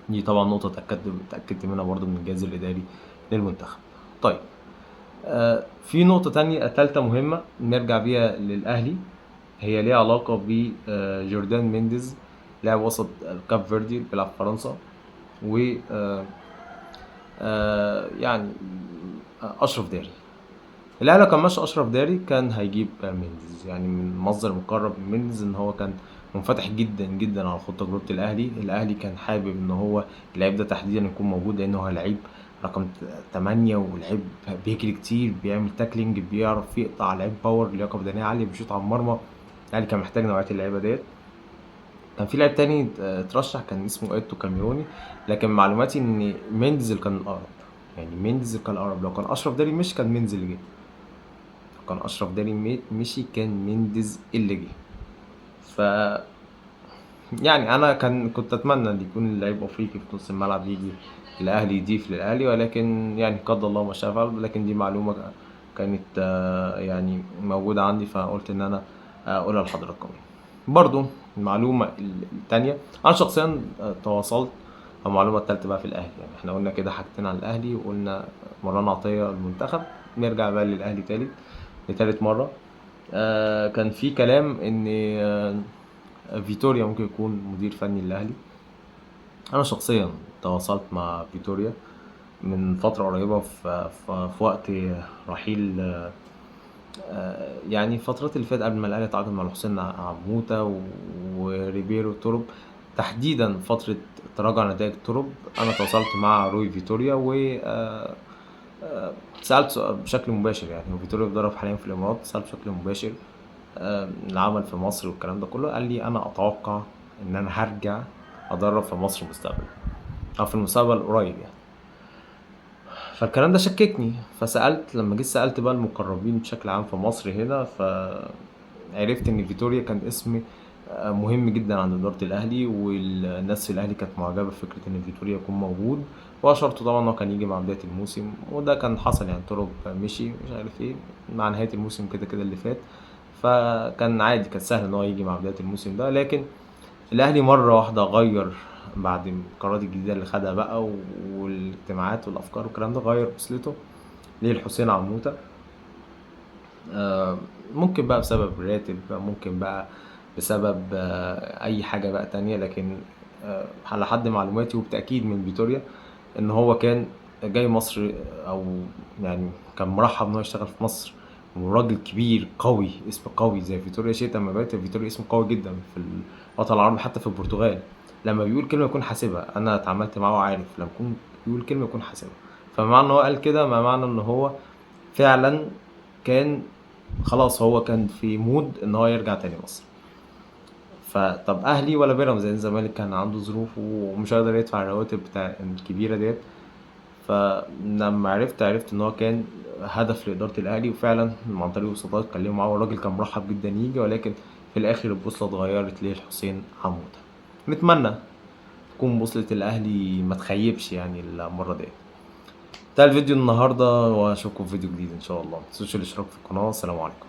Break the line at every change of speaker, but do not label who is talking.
دي طبعا نقطة اتأكدت منها برضو من الجهاز الإداري للمنتخب. طيب في نقطة تانية تالتة مهمة نرجع بيها للأهلي، هي ليها علاقة ب جوردان مينديز لاعب وسط الكاب فيردي بيلعب في فرنسا، و يعني أشرف داري. الاهلي لو كان ماشي اشرف داري كان هيجيب مينديز، يعني من مصدر مقرب من مينديز ان هو كان منفتح جدا جدا على خطه تجربه الاهلي. الاهلي كان حابب ان هو اللعيب ده تحديدا يكون موجود، لان هو لعيب رقم 8 ولعيب بيجري كتير، بيعمل tackling، بيعرف يقطع، لعيب power، لياقه بدنية عالية، بيشوط على المرمى. الاهلي كان محتاج نوعية اللعيبة ديت. كان في لاعب تاني اترشح كان اسمه ايتو كاميروني، لكن معلوماتي ان مينديز اللي كان الاقرب، يعني مينديز اللي كان الاقرب. لو كان اشرف داري مش كان مينديز اللي جه، لو كان اشرف داري مشي كان مينديز اللي جه. ف يعني انا كنت اتمنى ان يكون لعيب افريقي في نص الملعب يجي الاهلي يضيف للاهلي، ولكن يعني قدر الله ما شاء فعل. لكن دي معلومة كانت يعني موجودة عندي، فقلت ان انا اقولها لحضراتكم. برضو المعلومة الثانية، انا شخصيا تواصلت، المعلومة الثالثة بقى في الاهلي، يعني احنا قلنا كده حاجتين عن الاهلي وقلنا مروان عطية المنتخب، نرجع بقى للاهلي لتالت مرة. كان في كلام ان فيتوريا ممكن يكون مدير فني للاهلي. انا شخصيا تواصلت مع فيتوريا من فترة قريبه في وقت رحيل، يعني الفترات اللي فاتت قبل ما الاهلي يتعاقد مع الحسين عموتة وريبيرو تورب، تحديدا فترة تراجع نتائج تورب. انا تواصلت مع روي فيتوريا و سالت بشكل مباشر، يعني هو فيتوريا بيدرب حاليا في الامارات، سالت بشكل مباشر العمل في مصر والكلام ده كله. قال لي انا اتوقع ان انا هرجع ادرب في مصر مستقبلا، او في المستقبل القريب يعني. فالكلام ده شككني، فسالت، لما جيت سالت بقى المقربين بشكل عام في مصر هنا، فعرفت ان فيتوريا كان اسم مهم جدا عند ادارة الاهلي، والناس في الاهلي كانت معجبه بفكره ان فيتوريا يكون موجود، واشرته طبعا انه كان يجي مع بداية الموسم، وده كان حصل. يعني طرب مشي مش عارف ايه مع نهاية الموسم كده كده اللي فات، فكان عادي، كان سهل ان هو يجي مع بداية الموسم ده. لكن الاهلي مرة واحدة غير بعد القرارات الجديدة اللي خدها بقى والاجتماعات والافكار والكلام ده، غير بوصلته للحسين عموتة. ممكن بقى بسبب الراتب، ممكن بقى بسبب اي حاجة بقى تانية، لكن على حد معلوماتي وبتاكيد من فيتوريا ان هو كان جاي مصر، او يعني كان مرحب ان هو يشتغل في مصر، وراجل كبير قوي، اسم قوي زي فيتوريا. شئت اما بات، فيتوريا اسم قوي جدا في الوطن العربي، حتى في البرتغال لما بيقول كلمة يكون حاسبها. انا اتعاملت معاه وعارف لما يكون بيقول كلمة يكون حاسبها. فمعنى ان هو قال كده، ما معنى ان هو فعلا كان خلاص، هو كان في mood ان هو يرجع تاني مصر. فطب اهلي ولا بيراميدز؟ لان الزمالك كان عنده ظروف ومش هيقدر يدفع الرواتب بتاع الكبيرة ديت. فلما عرفت ان هو كان هدف لادارة الاهلي، وفعلا عن طريق الوسطاء اتكلموا معاه، والراجل كان مرحب جدا يجي، ولكن في الاخر البوصلة اتغيرت للحسين عموتة. نتمنى تكون بوصله الاهلي ما تخيبش يعني المرة ديت. ده الفيديو النهارده، واشوفكم في فيديو جديد ان شاء الله. ما تنسوش الاشتراك في القناة. السلام عليكم.